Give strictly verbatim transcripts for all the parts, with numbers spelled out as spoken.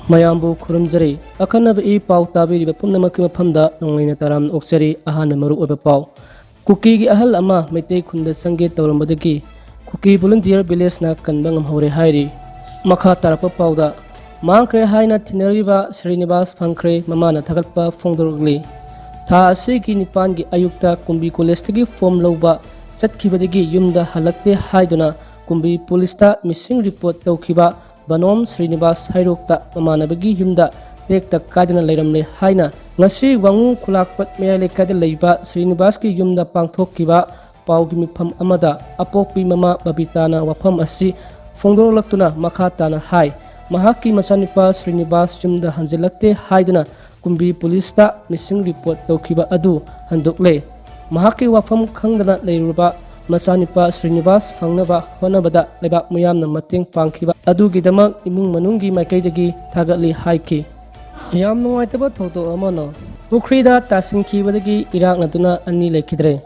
ꯃꯌꯥꯝꯕꯨ ꯈꯨꯔꯨꯝꯖꯔꯤ꯫ ꯑꯈꯟꯅꯕ ꯏ ꯄꯥꯎ ꯇꯥꯕꯤꯔꯤꯕ ꯄꯨꯝꯅꯃꯛꯀꯤ ꯃꯐꯝꯗ ꯅꯣꯡꯂꯩꯅ ꯇꯔꯥꯝꯅ ꯑꯣꯛꯆꯔꯤ꯫ ꯑꯍꯥꯟꯕ ꯃꯔꯨꯑꯣꯏꯕ ꯄꯥꯎ꯫ ꯀꯨꯀꯤꯒꯤ ꯑꯍꯜ ꯑꯃ ꯃꯩꯇꯩ ꯈꯨꯟꯗ ꯆꯪꯒꯦ ꯇꯧꯔꯝꯕꯗꯒꯤ ꯀꯨꯀꯤ ꯚꯣꯂꯨꯟꯇꯤꯌꯔ ꯚꯤꯂꯦꯖꯅ ꯀꯟꯕ ꯉꯝꯍꯧꯔꯦ ꯍꯥꯏꯔꯤ꯫ ꯃꯈꯥ ꯇꯥꯔꯛꯄ ꯄꯥꯎꯗ, ꯃꯥꯡꯈ꯭ꯔꯦ ꯍꯥꯏꯅ ꯊꯤꯅꯔꯤꯕ ꯁ꯭ꯔꯤꯅꯤꯕꯥꯁ ꯐꯪꯈ꯭ꯔꯦ, ꯃꯃꯥꯅ ꯊꯥꯒꯠꯄ ꯐꯣꯡꯗꯣꯔꯛꯂꯤ꯫ ꯊꯥ ꯑꯁꯤꯒꯤ ꯅꯤꯄꯥꯟꯒꯤ ꯑꯌꯨꯛꯇ ꯀꯨꯝꯕꯤ ꯀꯣꯂꯦꯖꯇꯒꯤ ꯐꯣꯝ ꯂꯧꯕ ꯆꯠꯈꯤꯕꯗꯒꯤ ꯌꯨꯝꯗ ꯍꯜꯂꯛꯇꯦ ꯍꯥꯏꯗꯨꯅ ꯀꯨꯝꯕꯤ ꯄꯨꯂꯤꯁꯇ ꯃꯤꯁꯤꯡ ꯔꯤꯄꯣꯔꯠ ꯇꯧꯈꯤꯕ ꯕꯅꯣꯝ ꯁ꯭ꯔꯤꯅꯤꯕꯥꯁ ꯍꯩꯔꯣꯛꯇ ꯃꯃꯥꯟꯅꯕꯒꯤ ꯌꯨꯝꯗ ꯇꯦꯛꯇ ꯀꯥꯏꯗꯅ ꯂꯩꯔꯝꯂꯦ ꯍꯥꯏꯅ ꯉꯁꯤ ꯋꯥꯉꯨ ꯈꯨꯂꯥꯛꯄꯠ ꯃꯌꯥꯏ ꯂꯩꯀꯥꯏꯗ ꯂꯩꯕ ꯁ꯭ꯔꯤꯅꯤꯕꯥꯁꯀꯤ ꯌꯨꯝꯗ ꯄꯥꯡꯊꯣꯛꯈꯤꯕ ꯄꯥꯎꯒꯤ ꯃꯤꯐꯝ ꯑꯃꯗ ꯑꯄꯣꯛꯄꯤ ꯃꯃꯥ ꯕꯕꯤꯇꯥꯅ ꯋꯥꯐꯝ ꯑꯁꯤ ꯐꯣꯡꯗꯣꯔꯛꯇꯨꯅ ꯃꯈꯥ ꯇꯥꯅ ꯍꯥꯏ, ꯃꯍꯥꯛꯀꯤ ꯃꯆꯥꯅꯨꯄꯥ ꯁ꯭ꯔꯤꯅꯤꯕꯥꯁ ꯌꯨꯝꯗ ꯍꯟꯖꯤꯜꯂꯛꯇꯦ ꯍꯥꯏꯗꯨꯅ ꯀꯨꯝꯕꯤ ꯄꯨꯂꯤꯁꯇ ꯃꯤꯁꯤꯡ ꯔꯤꯄꯣꯔꯠ ꯇꯧꯈꯤꯕ ꯑꯗꯨ ꯍꯟꯗꯣꯛꯂꯦ꯫ ꯃꯍꯥꯛꯀꯤ ꯋꯥꯐꯝ ꯈꯪꯗꯅ ꯂꯩꯔꯨꯔꯕ ꯃꯆꯥꯅꯨꯄꯥ ꯁ꯭ꯔꯤꯅꯤꯕꯥꯁ ꯐꯪꯅꯕ ꯍꯣꯠꯅꯕꯗ ꯂꯩꯕꯥꯛ ꯃꯤꯌꯥꯝꯅ ꯃꯇꯦꯡ ꯄꯥꯡꯈꯤꯕ ꯑꯗꯨꯒꯤꯗꯃꯛ ꯏꯃꯨꯡ ꯃꯅꯨꯡꯒꯤ ꯃꯥꯏꯀꯩꯗꯒꯤ ꯊꯥꯒꯠꯂꯤ ꯍꯥꯏꯈꯤ꯫ ꯌꯥꯝ ꯅꯨꯡꯉꯥꯏꯇꯕ ꯊꯧꯗꯣꯛ ꯑꯃꯅ ꯄꯨꯈ꯭ꯔꯤꯗ ꯇꯥꯁꯤꯟꯈꯤꯕꯗꯒꯤ ꯏꯔꯥꯛꯅꯗꯨꯅ ꯑꯅꯤ ꯂꯩꯈꯤꯗ꯭ꯔꯦ꯫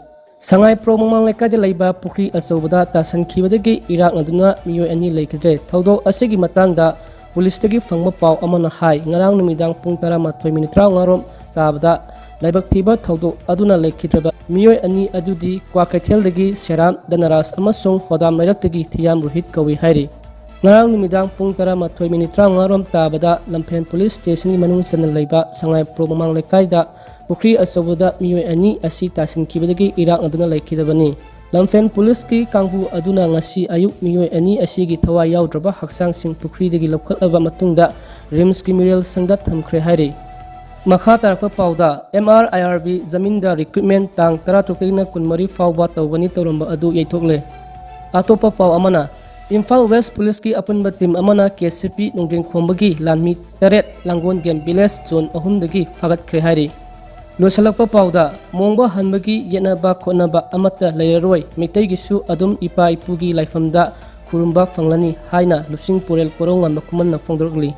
ꯁꯉꯥꯏꯄ꯭ꯔꯧ ꯃꯃꯥꯡ ꯂꯩꯀꯥꯏꯗ ꯂꯩꯕ ꯄꯨꯈ꯭ꯔꯤ ꯑꯆꯧꯕꯗ ꯇꯥꯁꯤꯟꯈꯤꯕꯗꯒꯤ ꯏꯔꯥꯛꯅꯗꯨꯅ ꯃꯤꯑꯣꯏ ꯑꯅꯤ ꯂꯩꯈꯤꯗ꯭ꯔꯦ꯫ ꯊꯧꯗꯣꯛ ꯑꯁꯤꯒꯤ ꯃꯇꯥꯡꯗ ꯄꯨꯂꯤꯁꯇꯒꯤ ꯐꯪꯕ ꯄꯥꯎ ꯑꯃꯅ ꯍꯥꯏ, ꯉꯔꯥꯡ ꯅꯨꯃꯤꯗꯥꯡ ꯄꯨꯡ ꯇꯔꯥꯃꯥꯊꯣꯏ ꯃꯤꯅꯤꯠ ꯇꯔꯥꯃꯉꯥ ꯔꯣꯝ ꯇꯥꯕꯗ ꯂꯥꯏꯕꯛ ꯊꯤꯕ ꯊꯧꯗꯣꯛ ꯑꯗꯨꯅ ꯂꯩꯈꯤꯗ꯭ꯔꯕ ꯃꯤꯑꯣꯏ ꯑꯅꯤ ꯑꯗꯨꯗꯤ ꯀ꯭ꯋꯥꯀꯩꯊꯦꯜꯗꯒꯤ ꯁꯦꯔꯥꯝ ꯙꯅꯔꯥꯖ ꯑꯃꯁꯨꯡ ꯍꯣꯗꯥꯝ ꯂꯩꯔꯛꯇꯒꯤ ꯊꯤꯌꯥꯝ ꯔꯣꯍꯤꯠ ꯀꯧꯏ ꯍꯥꯏꯔꯤ꯫ ꯉꯔꯥꯡ ꯅꯨꯃꯤꯗꯥꯡ ꯄꯨꯡ ꯇꯔꯥꯃꯥꯊꯣꯏ ꯃꯤꯅꯤꯠ ꯇꯔꯥꯃꯉꯥ ꯔꯣꯝ ꯇꯥꯕꯗ ꯂꯝꯐꯦꯜ ꯄꯨꯂꯤꯁ ꯁ꯭ꯇꯦꯁꯟꯒꯤ ꯃꯅꯨꯡ ꯆꯟꯅ ꯂꯩꯕ ꯁꯉꯥꯏꯄ꯭ꯔꯧ ꯃꯃꯥꯡ ꯂꯩꯀꯥꯏꯗ ꯄꯨꯈ꯭ꯔꯤ ꯑꯆꯧꯕꯗ ꯃꯤꯑꯣꯏ ꯑꯅꯤ ꯑꯁꯤ ꯇꯥꯁꯤꯟꯈꯤꯕꯗꯒꯤ ꯏꯔꯥꯛꯅꯗꯨꯅ ꯂꯩꯈꯤꯗꯕꯅꯤ꯫ ꯂꯝꯐꯦꯜ ꯄꯨꯂꯤꯁꯀꯤ ꯀꯥꯡꯕꯨ ꯑꯗꯨꯅ ꯉꯁꯤ ꯑꯌꯨꯛ ꯃꯤꯑꯣꯏ ꯑꯅꯤ ꯑꯁꯤꯒꯤ ꯊꯋꯥꯏ ꯌꯥꯎꯗ꯭ꯔꯕ ꯍꯛꯆꯥꯡꯁꯤꯡ ꯄꯨꯈ꯭ꯔꯤꯗꯒꯤ ꯂꯧꯈꯠꯂꯕ ꯃꯇꯨꯡꯗ ꯔꯤꯝꯁꯀꯤ ꯃꯤꯔꯦꯜ ꯁꯪꯗ ꯊꯝꯈ꯭ꯔꯦ ꯍꯥꯏꯔꯤ꯫ ꯃꯈꯥ ꯇꯥꯔꯛꯄ ꯄꯥꯎꯗ, ꯑꯦꯝ ꯑꯥꯔ ꯑꯥꯏ ꯑꯥꯔ ꯕꯤ ꯖꯃꯤꯟꯗ ꯔꯤꯀ꯭ꯔꯨꯠꯃꯦꯟ ꯇꯥꯡ ꯇꯔꯥꯇꯔꯨꯛꯇꯒꯤꯅ ꯀꯨꯟꯃꯔꯤ ꯐꯥꯎꯕ ꯇꯧꯒꯅꯤ ꯇꯧꯔꯝꯕ ꯑꯗꯨ ꯌꯩꯊꯣꯛꯂꯦ꯫ ꯑꯇꯣꯞꯄ ꯄꯥꯎ ꯑꯃꯅ, ꯏꯝꯐꯥꯜ ꯋꯦꯁ ꯄꯨꯂꯤꯁꯀꯤ ꯑꯄꯨꯟꯕ ꯇꯤꯝ ꯑꯃꯅ ꯀꯦ ꯁꯤ ꯄꯤ ꯅꯣꯡꯗ꯭ꯔꯦꯟꯈꯣꯝꯕꯒꯤ ꯂꯥꯟꯃꯤ ꯇꯔꯦꯠ ꯂꯥꯡꯒꯣꯜꯒꯦꯝ ꯚꯤꯂꯦꯖ ꯖꯣꯟ ꯑꯍꯨꯝꯗꯒꯤ ꯐꯥꯒꯠꯈ꯭ꯔꯦ ꯍꯥꯏꯔꯤ꯫ ꯂꯣꯏꯁꯤꯜꯂꯛꯄ ꯄꯥꯎꯗ, ꯃꯣꯡꯕ ꯍꯟꯕꯒꯤ ꯌꯦꯠꯅꯕ ꯈꯣꯠꯅꯕ ꯑꯃꯠꯇ ꯂꯩꯔꯔꯣꯏ, ꯃꯤꯇꯩꯒꯤꯁꯨ ꯑꯗꯨꯝ ꯏꯄꯥ ꯏꯄꯨꯒꯤ ꯂꯥꯏꯐꯝꯗ ꯈꯨꯔꯨꯝꯕ ꯐꯪꯂꯅꯤ ꯍꯥꯏꯅ ꯂꯨꯆꯤꯡ ꯄꯨꯔꯦꯜ ꯀꯣꯔꯧꯉꯥꯟꯕ ꯈꯨꯃꯟꯅ ꯐꯣꯡꯗꯣꯔꯛꯂꯤ꯫